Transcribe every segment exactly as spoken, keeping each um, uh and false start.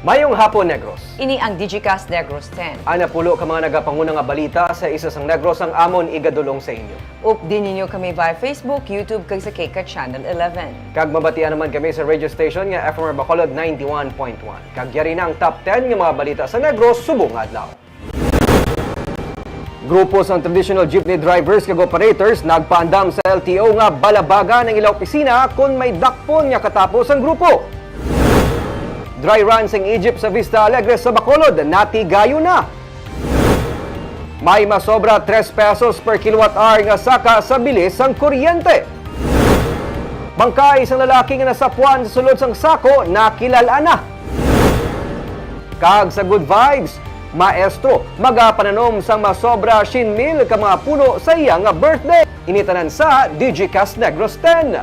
Mayong hapon, Negros. Ini ang Digicast Negros ten. Ang napulo ka mga nagapanguna nga balita sa isa sang Negros ang amon igadulong sa inyo. Updi ninyo kami via Facebook, YouTube, kag sa K K Channel eleven. Kag mabatian naman kami sa radio station nga F M R Bacolod ninety-one point one. Kag yari na ang top ten nga mga balita sa Negros subong nga adlaw. Grupo sang traditional jeepney drivers kag operators nagpaandam sa L T O nga balabagan ang ila opisina kon may dakpon nga katapo sang grupo. Dry run sang Egypt sa Vista Alegre sa Bacolod natigayon na. May masobra tres pesos per kilowatt hour nga saka sa bilis sang kuryente. Bangkay sang lalaki nga nasapuan sa sulod sang sako nakilal-an na. Kag sa good vibes, maestro magapananom sang masobra siyam mil ka mga puno sa iya nga birthday. Ini tanan sa Digicast Negros ten.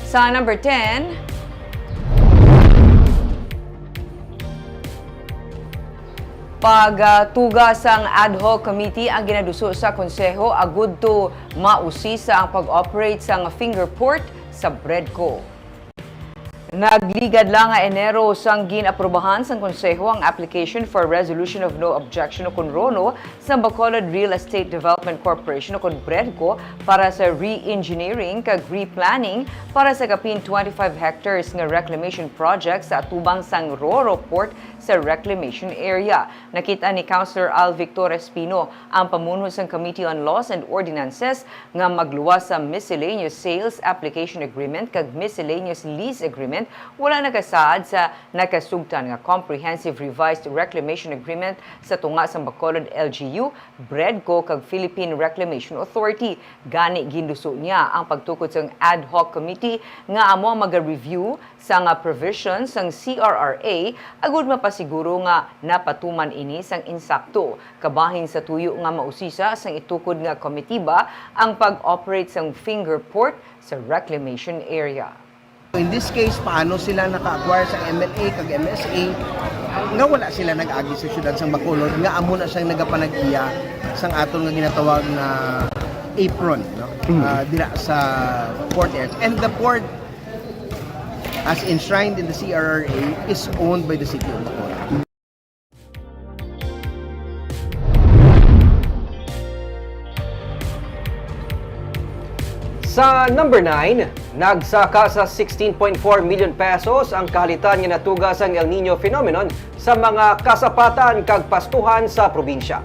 Sa number ten, pagtuga sang ad hoc committee ang ginaduso sa Konseho agud to mausisa ang pag-operate sang finger port sa Bredco. Nagligad lang nga Enero sang gin-aprubahan sang Konseho ang application for Resolution of No Objection o kon RONO sa Bacolod Real Estate Development Corporation o kon Bredco para sa re-engineering kag replanning para sa kapin twenty-five hectares nga reclamation project sa atubang sang Roro Port sa reclamation area. Nakit-an ni Councilor Alvictor Espino, ang pamunho sang Committee on Laws and Ordinances, nga magluwas sa Miscellaneous Sales Application Agreement kag Miscellaneous Lease Agreement wala nakasaad sa nakasugtan nga Comprehensive Revised Reclamation Agreement sa tunga sang Bacolod L G U, Bredco kag Philippine Reclamation Authority. Gani, ginduso niya ang pagtukod sang ad hoc committee nga amo ang maga-review sang provision sang C R R A agud mapasiguro nga napatuman ini sang insakto. Kabahin sa tuyo nga mausisa sang itukod nga komitiba ang pag-operate sang finger port sa reclamation area. In this case, paano sila naka-acquire sa M L A kag M S A nga wala sila nag-agi sa siyudad sang Bacolod nga amo na siyang nagapanag-iya sang aton nga ginatawag na apron, no? Ah, dira sa port area. And the port, as enshrined in the C R R A, is owned by the city of Bacolod. Sa number nine, nagsaka sa sixteen point four million pesos ang kahalitan nga natuga sang El Niño phenomenon sa mga kasapatan kag pastuhan sa probinsya.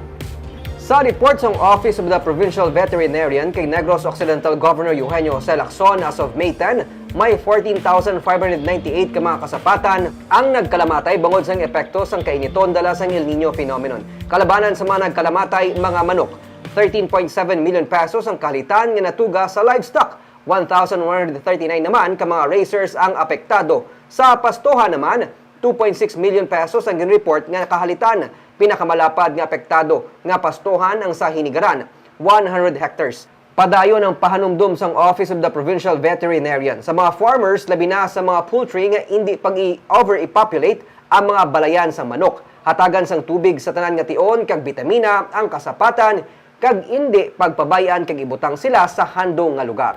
Sa report sang Office of the Provincial Veterinarian kay Negros Occidental Governor Eugenio Jose Lacson, as of May ten, may fourteen thousand five hundred ninety-eight ka mga kasapatan ang nagkalamatay bangod sang epekto sang kainiton dala sang El Niño phenomenon. Kalabanan sa mga nagkalamatay, mga manok. Thirteen point seven million pesos ang kahalitan nga natuga sa livestock. One thousand one hundred thirty-nine naman ka mga racers ang apektado. Sa pastohan naman, two point six million pesos ang ginreport nga kahalitan. Pinakamalapad nga apektado nga pastohan ang sa Hinigaran, one hundred hectares. Padayon ang pahanumdom sang Office of the Provincial Veterinarian sa mga farmers, labi na sa mga poultry, nga indi pag-i-overpopulate ang mga balayan sang manok. Hatagan sang tubig sa tanan nga tion kag bitamina ang kasapatan, kag indi pagpabay-an kag ibutang sila sa handong nga lugar.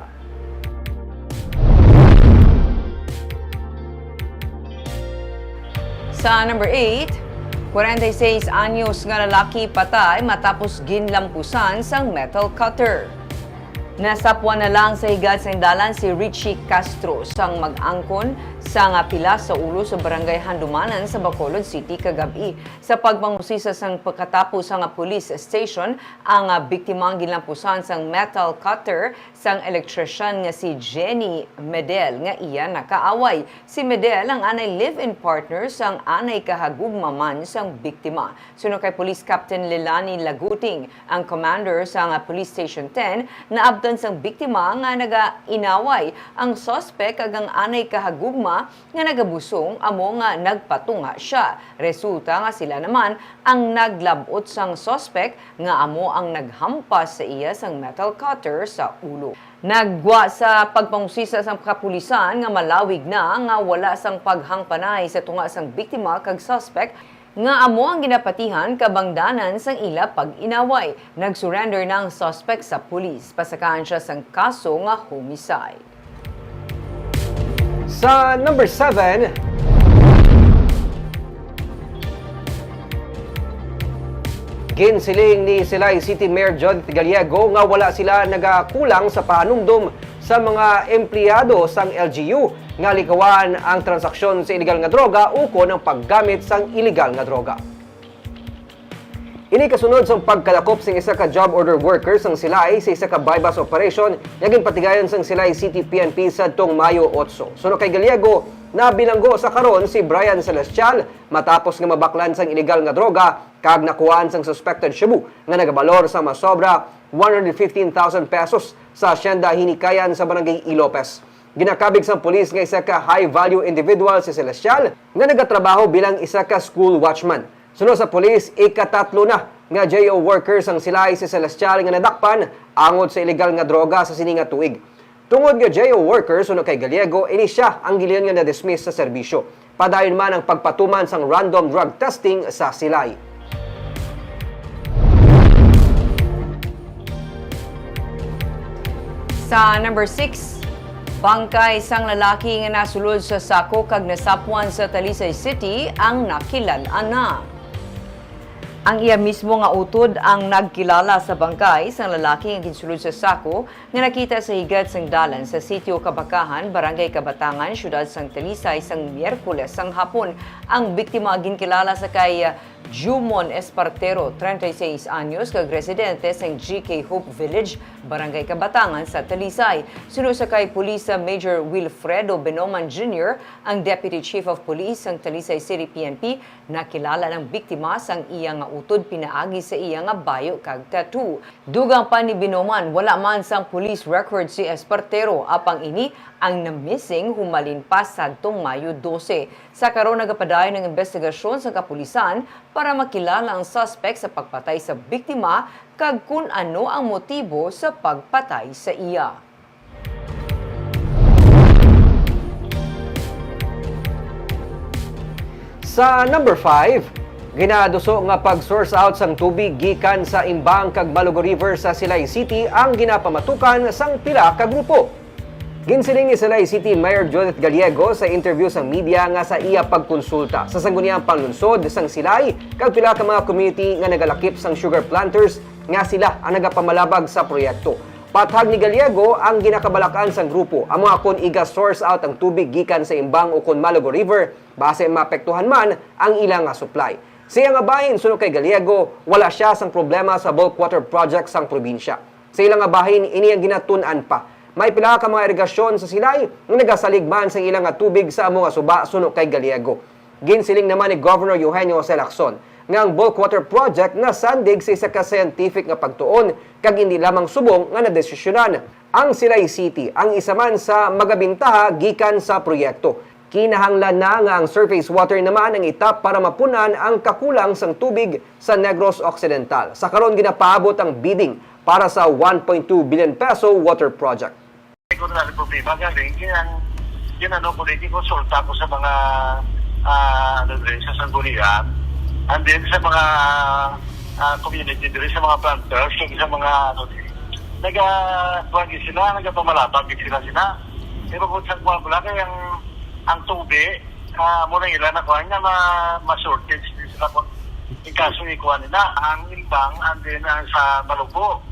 Sa number eight, kwarenta y seis anyos nga lalaki patay matapos ginlampusan sang metal cutter. Nasapwan na lang sa higad sang dalan si Richie Castro sang mag-angkon sang pilas sa ulo sa Barangay Handumanan sa Bacolod City kagab-i. Sa pagpangusisa sang pagkatapo sang police station, ang biktima ang ginlampusan sang metal cutter sang elektrisyan nga si Jenny Medel nga iya nakaaway. Si Medel ang anay live-in partner sang anay kahagugma man sang biktima. Suno kay Police Captain Lelani Laguting, ang commander sang Police Station ten, naabtan sang biktima nga nagainaway ang suspek kag ang anay kahagugma nga nagabusong amo nga nagpatunga sia. Resulta nga sila naman ang naglab-ot sang suspek nga amo ang naghampas sa iya sang metal cutter sa ulo. Naggwa sa pagpangusisa sang kapulisan nga malawig na nga wala sang paghangpanay sa tunga sang biktima kag suspek nga amo ang ginapatihan kabangdanan sang ila pag-inaway. Nag-surrender na ang suspek sa pulis. Pasakaan sia sang kaso nga homicide. Sa number seven, ginsiling ni Silay City Mayor Judith Gallego nga wala sila nagakulang sa pahanumdom sa mga empleyado sang L G U nga likawan ang transaksyon sa iligal nga droga ukon ang paggamit sang iligal nga droga. Ini kasunod sang pagkalakop sang isa ka job order worker sang Silay sa isa ka buy-bust operation nga ginpatigayon sang Silay City P N P sadtong Mayo otso. Suno kay Gallego, nabilanggo sa karon si Brian Celestial matapos nga mabaklan sang iligal nga droga kag nakuhaan sang suspected shabu nga nagabalor sa masobra one hundred fifteen thousand pesos sa Hacienda Hinikayan sa Barangay E. Lopez. Ginakabig sang pulis nga isa ka high-value individual si Celestial nga nagatrabaho bilang isa ka school watchman. Suno sa pulis, ikatatlo na nga J O worker sang Silay si Celestial nga nadakpan angot sa iligal nga droga sa sini nga tuig. Tungod nga J O worker, suno kay Gallego, ini sia ang gilingon nga na-dismiss sa serbisyo. Padayon man ang pagpatuman sang random drug testing sa Silay. Sa number six, bangkay sang lalaki nga nasulod sa sako kag nasapwan sa Talisay City ang nakilal-an na. Ang iya mismo nga utod ang nagkilala sa bangkay sang lalaki nga ginsulod sa sako nga nakita sa higat sang dalan sa Sitio Kabakahan, Barangay Kabatangan, Siyudad sang Talisay, sang Miyerkules sang hapon. Ang biktima ginkilala sa kay Jumon Espartero, treinta y seis anyos, kag residente sang G K Hope Village, Barangay Kabatangan sa Talisay. Suno sa kay Police Major Wilfredo Benoman Junior, ang Deputy Chief of Police sang Talisay City P N P, nakilala ang biktima sang iya nga utod pinaagi sa iya nga bayo kag tattoo. Dugang pa ni Binoman, wala man sang police record si Espartero, apang ini ang na-missing humalin pa sadtong Mayo dose. Sa karon, nagapadayon ang imbestigasyon sa kapulisan para makilala ang suspect sa pagpatay sa biktima kag kun ano ang motibo sa pagpatay sa iya. Sa number five, ginaduso nga pag-source out sang tubig gikan sa Imbang kag Malugo River sa Silay City ang ginapamatukan sang pila ka grupo. Ginsiling ni Silay City Mayor Judith Gallego sa interview sang media nga sa iya pagkonsulta sa Sangguniang Panlunsod sang Silay kag pila ka mga community nga nagalakip sang sugar planters nga sila ang nagapamalabag sa proyekto. Pathag ni Gallego, ang ginakabalakan sang grupo amo nga kon iga-source out ang tubig gikan sa Imbang ukon Malugo River, basi maapektuhan man ang ila nga supply. Sa iya nga bahin, suno kay Gallego, wala sia sang problema sa bulk water project sang probinsya. Sa ila nga bahin, ini ang ginatun-an pa. May pila ka mga irigasyon sa Silay nga nagasalig man sa ila nga tubig sa amo nga suba, suno kay Gallego. Ginsiling naman ni Governor Eugenio Jose Lacson nga ang bulk water project nasandig sa isa ka scientific nga pagtuon kag indi lamang subong nga nadesisyonan. Ang Silay City ang isa man sa magabintaha gikan sa proyekto. Kinahanglan na nga ang surface water naman ang itap para mapun-an ang kakulang sang tubig sa Negros Occidental. Sa karon, ginapaabot ang bidding para sa one point two billion peso water project. Kung na problema gani, kaya ang yun, ano, politiko, konsulta ko sa mga, ah, ano, diri sa Sanggunian, and then sa mga, ah, community diri, sa mga planters, sa mga, ano, diri. Naga, kuwan gid sila, nagapamalabag gid sila, sila. Pero kung sa kuwan, wala kay ang, ang tubig, ah, muna ila na kuwan nga ma-, ma-shortage din sila kung in kaso ikuwan nila, ang Imbang, and then ang sa Malugo.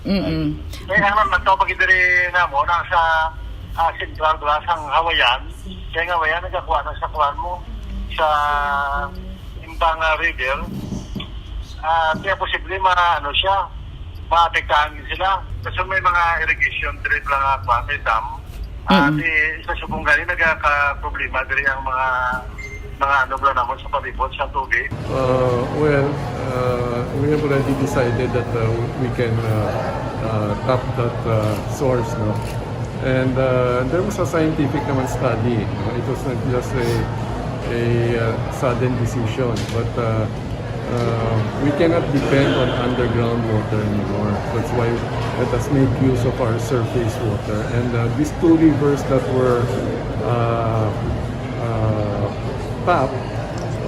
Mm-mm. Kaya nga, nagtawag diri namo na sa, ah, Central Blas, ang Hawayan. Kaya nga, Hawayan, nagakuha na sa kuwan mo, sa Imbang, ah, River. Ah, kaya posible ma-, ano siya, maapektahan din sila. Kasi may mga irrigation diri lang, ah, kuwan, may dam. Ah, Mm-mm. Di, sa subong gani, nagaka-problema diri ang mga, mga ano, wala namon sa palibot sa tubig. Uh, well, uh, we have already decided that, uh, we can, uh, uh, tap that, uh, source, no? And, uh, there was a scientific naman study, no? It was not just a, a, uh, sudden decision, but, uh, Uh, we cannot depend on underground water anymore. That's why let us make use of our surface water. And, uh, these two rivers that were, uh, uh, tapped,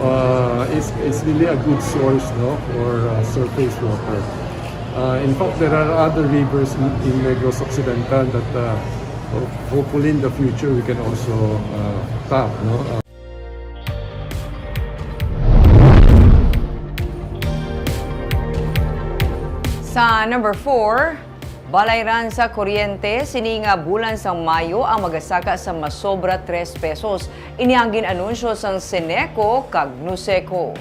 uh, is, is really a good source, no, for, uh, surface water. Uh, in fact, there are other rivers in, in Negros Occidental that, uh, Hopefully in the future we can also uh, tap, no? Uh, Sa number four, balayran sa kuryente, sini nga bulan sang Mayo ang magasaka sa masobra tres pesos. Ini ang gin-anunsyo sang Seneco kag Nuseco.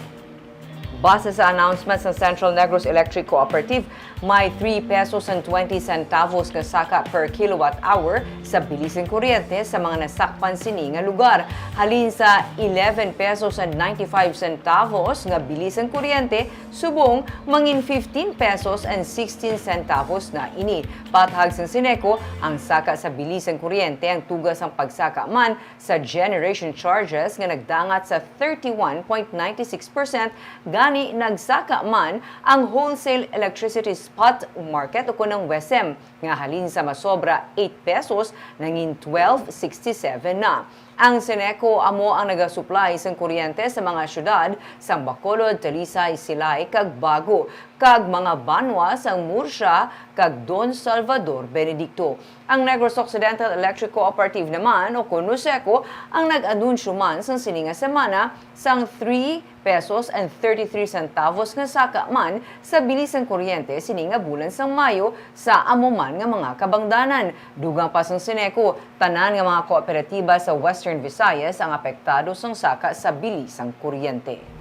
Base sa announcement sang Central Negros Electric Cooperative, may three pesos and twenty centavos nga saka per kilowatt hour sa bili sang kuryente sa mga nasakpan sini nga lugar, halin sa eleven pesos and ninety-five centavos nga bili sang kuryente subong mangin fifteen pesos and sixteen centavos na ini. Pathag sang Seneco, ang saka sa bili sang kuryente ang tuga sang pagsaka man sa generation charges nga nagdangat sa thirty-one point nine six percent, gani nagsaka man ang wholesale electricity spot market ukon ang WESM nga halin sa masobra eight pesos nangin twelve sixty-seven na. Ang Seneco amo ang nagasuplay sang kuryente sa mga syudad sang Bacolod, Talisay, Silay, kag Bago, kag mga banwa sang Murcia kag Don Salvador Benedicto. Ang Negros Occidental Electric Cooperative naman, o kon Nuseco, ang nag-anunsyo man sang sini nga semana sang three pesos and thirty-three centavos nga saka man sa bili sang kuryente sini nga bulan sang Mayo sa amo man nga mga kabangdanan. Dugang pa sang Seneco, tanan nga mga kooperatiba sa Western Visayas ang apektado sang saka sa bili sang kuryente.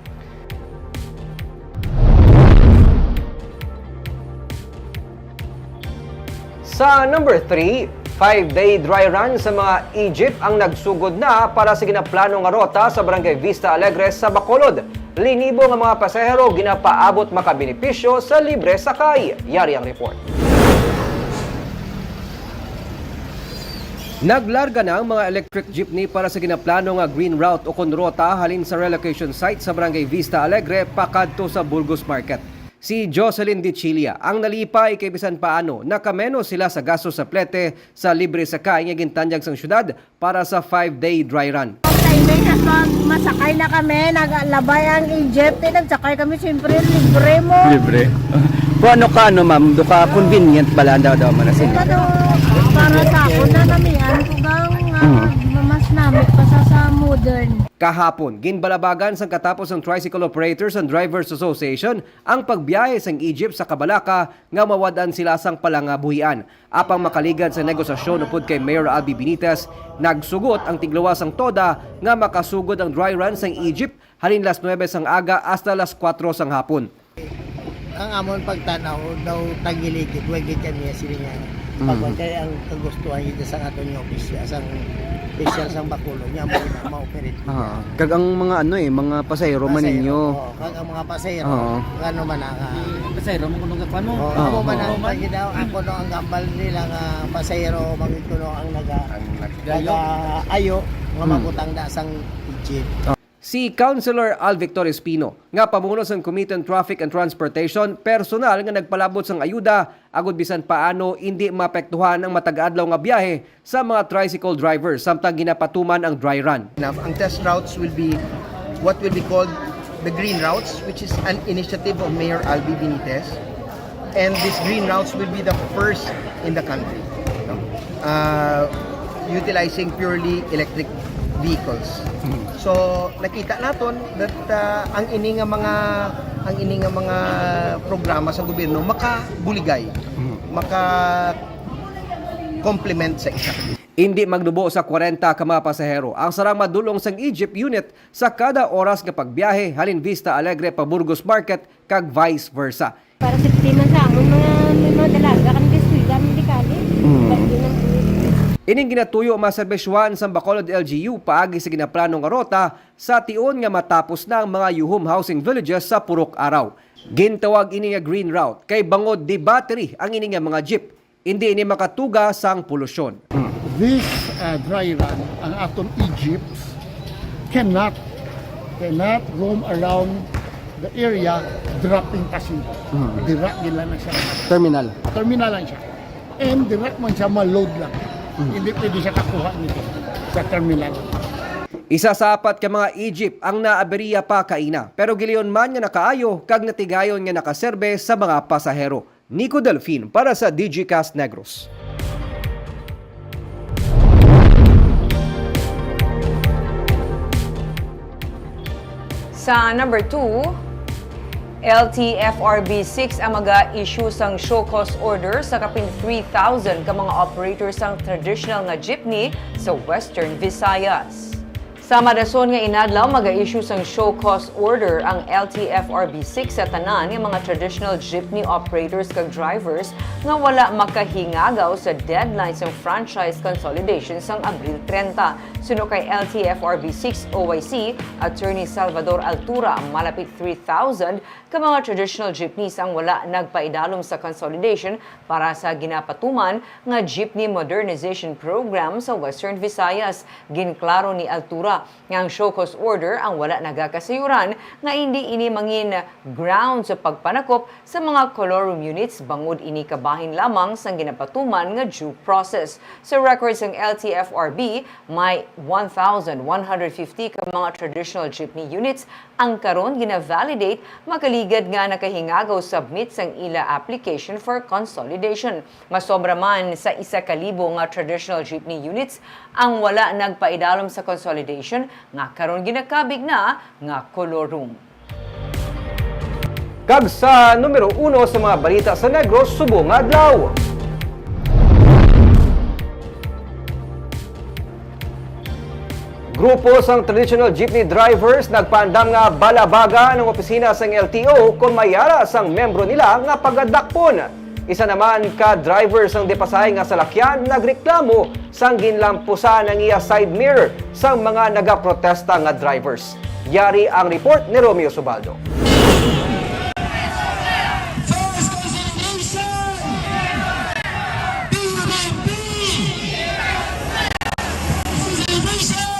Sa number three, five-day dry run sa mga e-jeep ang nagsugod na para sa ginaplano nga rota sa Barangay Vista Alegre sa Bacolod. Linibo nga mga pasahero ginapaabot makabenepisyo sa libre sakay. Yari ang report. Naglarga na ang mga electric jeepney para sa ginaplano nga green route o kon rota halin sa relocation site sa Barangay Vista Alegre pakadto sa Burgos Market. Si Jocelyn Dichilia ang nalipay kay bisan paano nakamenos sila sa gasto sa plete sa libre sakay nga gintanyag sang syudad para sa five-day dry run. Timing, hasta masakay na kami, naglabay ang e-jeep, eh, nagsakay kami, siyempre, libre mo. Libre. Kung ano ka, ano, ma'am, do ka convenient bala daw daw man na sila. Ano, para sa ako, nanamian ko gang, ah, mas namit pa sa, sa modern. Kahapon, ginbalabagan sang katapos sang Tricycle Operators and Drivers Association ang pagbiyahe sang e-jeep sa kabalaka nga mawad-an sila sang palangabuhian. Apang makaligad sa negosasyon upod kay Mayor Albi Benitez, nagsugot ang tigluwas sang TODA nga makasugod ang dry run sang e-jeep halin las nuebe sang aga hasta las kuwatro sang hapon. Ang amon pagtanaw daw tagiligid, way gid kami sila nga pagwan kay ang kagustuhan gid sa aton nga opisya sang opisyal sang Bacolod nga mo na ma-operate. Ah, kag ang mga ano eh, mga pasahero man Pasahero, ninyo. Oo, kag ang mga pasahero, Oo. Ano man ang ah, Pasahero mo kung nagkuan mo. Oo, Ah. ako man ang pagkita, ako no ang gambal nila nga pasahero mangituno ang naga nagaayo nga Hmm. mabutang na sang jeep. Si Councilor Al Victor Espino, nga pamuno sang Committee on Traffic and Transportation, personal nga nagpalabot sang ayuda agud bisan paano indi maapektuhan ang matag-adlaw nga biyahe sa mga tricycle drivers samtang ginapatuman ang dry run. Ang test routes will be what will be called the green routes, which is an initiative of Mayor Albi Benitez. And these green routes will be the first in the country, no? Uh, utilizing purely electric vehicles. So nakita naton that uh, ang ini nga mga ang ini nga mga programa sa gobyerno makabuligay, maka complement sa isa. Indi magnubo sa kwarenta ka mga pasahero ang sarang madul-ong sang e-jeep unit sa kada oras nga pagbiyahe halin Vista Alegre pa Burgos Market kag vice versa. Para safety man sa amon mga, may mga dalaga kami kay eskwela, may di kali. Mm. Lagi ng Ining ginatuyo maserbisyohan sang Bacolod L G U paagi sa ginaplano nga rota sa tion nga matapos na ang mga Yuhum housing villages sa Purok Araw. Gintawag ini nga green route kay bangod di battery ang ini nga mga jeep, indi ini makatuga sang polusyon. This uh, dry run, ang aton e-jeeps cannot cannot roam around the area dropping passenger. Dira nila na siya. Terminal. Terminal lang siya. And dira man siya ma-load lang. Hindi pwede siya kakuha nito sa terminal. Isa sa apat ka mga e-jeep ang naaberiya pa kaina, pero giliyon man nga nakaayo kag natigayon nga nakaserbe sa mga pasahero. Nico Delfin para sa Digicast Negros. Sa number two, L T F R B six ang maga-issue sang show cause order sa kapin three thousand ka mga operators sang traditional nga jeepney sa Western Visayas. Sa madason nga inadlaw, maga-issue sang show cause order ang L T F R B six sa tanan nga mga traditional jeepney operators kag drivers nga wala makahingagaw sa deadline sang franchise consolidation sang Abril treinta. Suno kay L T F R B six O I C Attorney Salvador Altura, malapit three thousand ka mga traditional jeepneys ang wala nagpaidalom sa consolidation para sa ginapatuman nga Jeepney Modernization Program sa Western Visayas. Ginklaro ni Altura nga ang show cause order ang wala nagakasayuran nga indi ini mangin ground sa pagpanakop sa mga colorum units, bangod ini kabahin lamang sang ginapatuman nga due process. Sa records sang L T F R B, may one thousand one hundred fifty ka mga traditional jeepney units ang karon gina-validate, makaligad nga nakahingagaw submit sang ila application for consolidation. Masobra man sa isa ka libo nga traditional jeepney units ang wala nagpaidalom sa consolidation nga karon ginakabig na nga colorum. Kag sa numero uno sa mga balita sa Negros subong nga adlaw. Grupo sang traditional jeepney drivers nagpaandam nga balabagan ang opisina sang L T O kon may ara sang membro nila nga pagadakpon. Isa naman ka driver sang depasahe nga salakyan nagreklamo sang ginlampusan ang iya side mirror sang mga nagaprotesta nga drivers. Yari ang report ni Romeo Subaldo. First consolidation! P U P! First consolidation!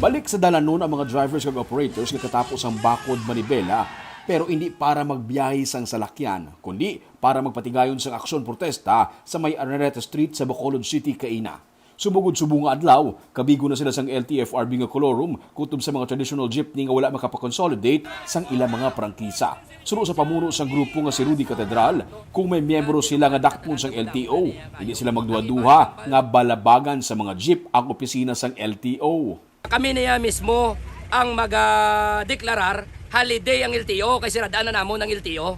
Balik sa dalanon ang mga drivers kag operators nga katapos ang bakod manibela, pero indi para magbiyahe sang salakyan, kundi para magpatigayon sang aksyon protesta sa may Araneta Street sa Bacolod City kaina. Sumugod subong nga adlaw, kabigo na sila sang L T F R B nga colorum kutob sa mga traditional jeepney nga wala makapakonsolidate sang ila mga prangkisa. Suno sa pamuno sang grupo nga si Rudy Catedral, kung may miyembro sila nga dakpon sang L T O, hindi sila magduha-duha nga balabagan sa mga jeep ang opisina sang L T O. Kami niya mismo ang magadeklarar holiday ang L T O kay sirad-an na namon ang L T O.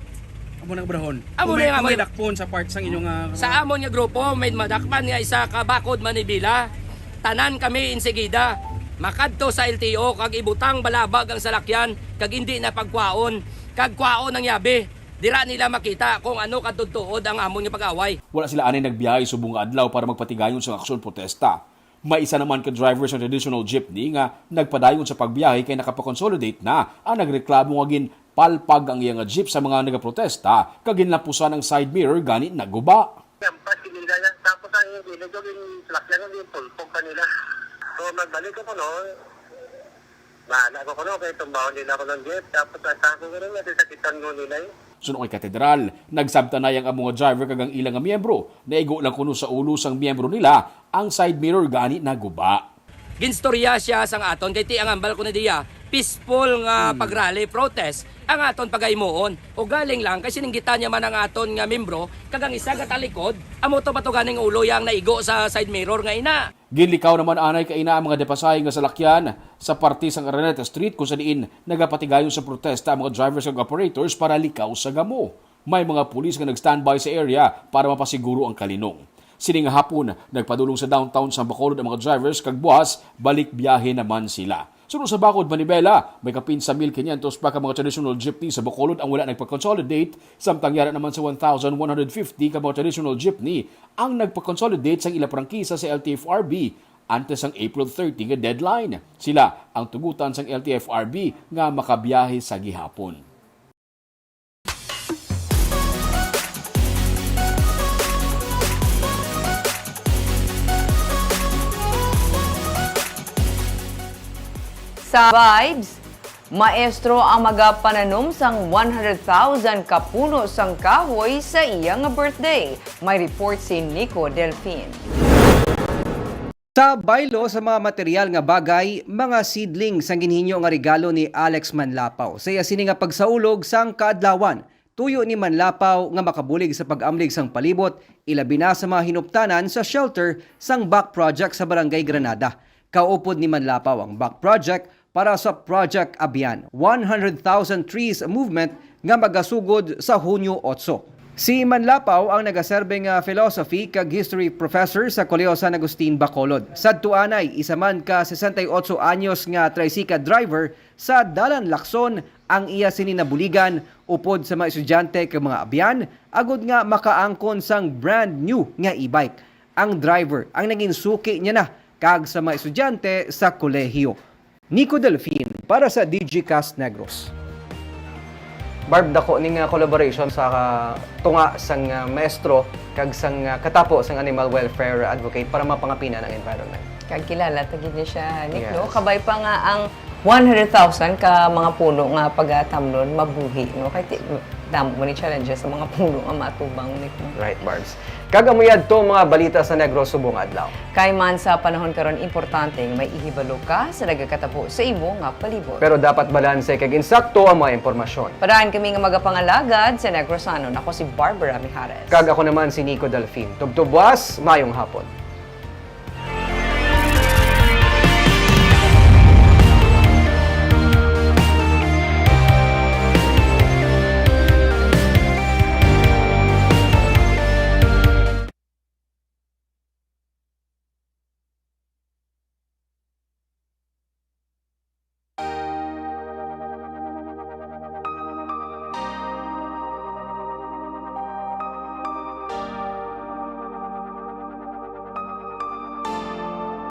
Amo nang brahon. Amo Kung na may, nga kung may amon. Dakpon sa part sang inyong, ah, Sa amon nga grupo, may madakpan nga isa ka bakod manibela. Tanan kami insigida makadto sa L T O kag ibutang balabag ang salakyan kag indi na pagkwaon kag kwaon ang yabi. Dira nila makita kung ano katutuod ang amon nga pag-away. Wala sila anay nagbiyahe subong nga adlaw para magpatigayon sang aksyon protesta. May isa naman ka driver sang traditional jeepney nga nagpadayon sa pagbiyahe kay nakapakonsolidate na ang nagreklamo nga ginpalpag ang iya nga jeep sa mga nagaprotesta kag ginlapusan ang side mirror gani naguba. Lampas gid nila yan. Tapos ang ibilog ko, yung salakyan, yung pulpog pa nila. So, magbalik ako, no? Bahala ko, no? Kaya tumbahon nila ako ng jeep. Tapos, ang sako ko rin, natisakitan ko nila, eh. Suno kay Katedral, nagsabtanay ang amo nga driver kag ang ila nga miyembro. Naigo lang kuno sa ulo sang miyembro nila ang side mirror gani naguba. Ginstorya siya sang aton kay ti ang ambal ko ni diya, peaceful nga Hmm. pag-rally, protest ang aton pagahimuon. O galing lang kay sininggitan niya man ang aton nga membro kag ang isa gatalikod, amo to patuganing ulo yang naigo sa side mirror nga ina. Ginlikaw naman anay kaina ang mga depasahe nga salakyan sa parte sang Araneta Street kung sa diin nagapatigayon sa protesta ang mga drivers kag operators para likaw sa gamo. May mga pulis nga nag-standby sa area para mapasiguro ang kalinong. Sining hapon, nagpadulong sa downtown sang Bacolod ang mga drivers kag buwas, balik biyahe naman sila. Suno sa bakod manibela, may kapin sa mil kinyentos pa ka mga traditional jeepney sa Bacolod ang wala nagpa-consolidate, samtang yara naman sa one thousand one hundred fifty ka mga traditional jeepney ang nagpa-consolidate sang ila prangkisa sa L T F R B antes sang April thirty nga deadline. Sila ang tugutan sang L T F R B nga makabiyahe sa gihapon. Sa Vibes, maestro ang magapananom sang one hundred thousand ka puno sang kahoy sa iya nga birthday. May report si Nico Delfin. Sa baylo sa mga material nga bagay, mga seedlings ang ginhinyo nga regalo ni Alex Manlapaw. Sa iya sini nga pagsaulog sang kaadlawan, tuyo ni Manlapaw nga makabulig sa pag-amlig sang palibot, ilabi na sa mga hinuptanan sa shelter sang Bac Project sa Barangay Granada. Kaupod ni Manlapaw ang Bac Project para sa Project Abyan, one hundred thousand trees movement nga magasugod sa Hunyo otso. Si Manlapaw ang nagaserbe nga philosophy kag history professor sa Kolehiyo San Agustin, Bacolod. Sadto anay, isa man ka sesenta y ocho anyos nga tricycle driver sa Dalan Lacson ang iya sini nabuligan upod sa mga estudyante kag mga abyan agod nga makaangkon sang brand new nga e-bike. Ang driver ang naging suki niya na kag sa mga estudyante sa kolehiyo. Nico Delfin para sa Digicast Negros. Barb, dako ni nga collaboration sa tunga sang, ah, maestro kag sang, ah, katapo sang animal welfare advocate para mapangapinan ang environment. Kag kilala ta gid ni siya, Nick, no? Yes. Kabay pa nga ang one hundred thousand ka mga puno nga pagatamnon mabuhi, no? Kay ti-, damo man ni challenges sa mga puno nga matubang, Nick, no? Right, Barbs. Kag amo yadto mga balita sa Negros subong adlaw. Kay man sa panahon karon, importante nga may ihibalo ka sa nagakatapo sa imo nga palibot. Pero dapat balanse kag insakto ang mga impormasyon. Padaan kami nga magapangalagad sa Negrosanon. Ako si Barbara Mijares. Kag ako naman si Nico Delfin. Tubtob buwas, mayong hapon.